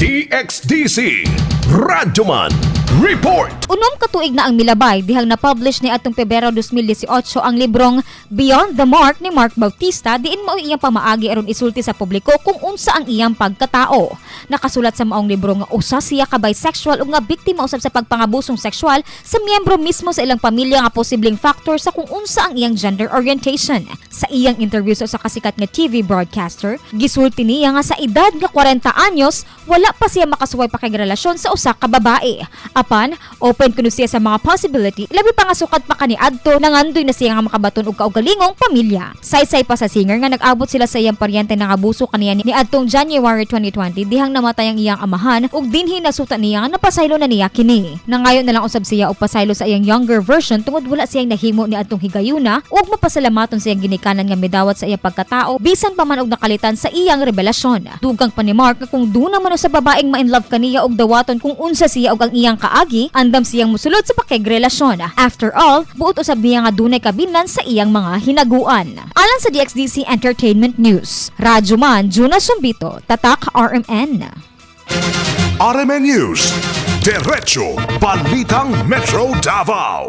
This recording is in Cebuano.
DXDC Radyoman Report. 6 ka tuig na ang milabay dihang na-publish ni atong Pebrero 2018 ang librong Beyond the Mark ni Mark Bautista, diin mao iyang pamaagi aron isulti sa publiko kung unsa ang iyang pagkatao. Nakasulat sa maong libro nga usa siya ka bisexual ug nga biktima usab sa pagpangabusong sexual sa miyembro mismo sa ilang pamilya nga posibleng factor sa kung unsa ang iyang gender orientation. Sa iyang interview sa usa ka sikat nga TV broadcaster, gisulti niya nga sa edad nga 40 anyos, wala pa siya makasuway pakigrelasyon sa usa ka babae. Apan, open kuno siya sa mga possibility, labi pa nga sukad pa kaniadto, nangandoy na siya nga makabaton og kaugalingong pamilya. Saysay pa sa singer nga nag-abot sila sa iyang paryente nga abuso kaniya ni adtong January 2020 dihang namatay ang iyang amahan ug dinhi nasuta niya nga napasaylo na niya kini. Nangayo na lang usab siya og pasaylo sa iyang younger version tungod wala siyang nahimo ni adtong higayuna ug mapasalamaton sa iyang ginikanan nga midawat sa iyang pagkatao bisan pa man og nakalitan sa iyang rebelasyon. Dugang pa ni Mark nga kung duna man sa babaeng ma-in love kaniya og dawaton kung unsa siya og ang iyang kaagi, andam siyang musulod sa pakigrelasyon. After all, buot usab niya nga dunay kabinlan sa iyang mga hinaguan. Alang sa DXDC Entertainment News, Radyoman Juna Sumbito, Tatak RMN. RMN News. Diretso Balitang Metro Davao.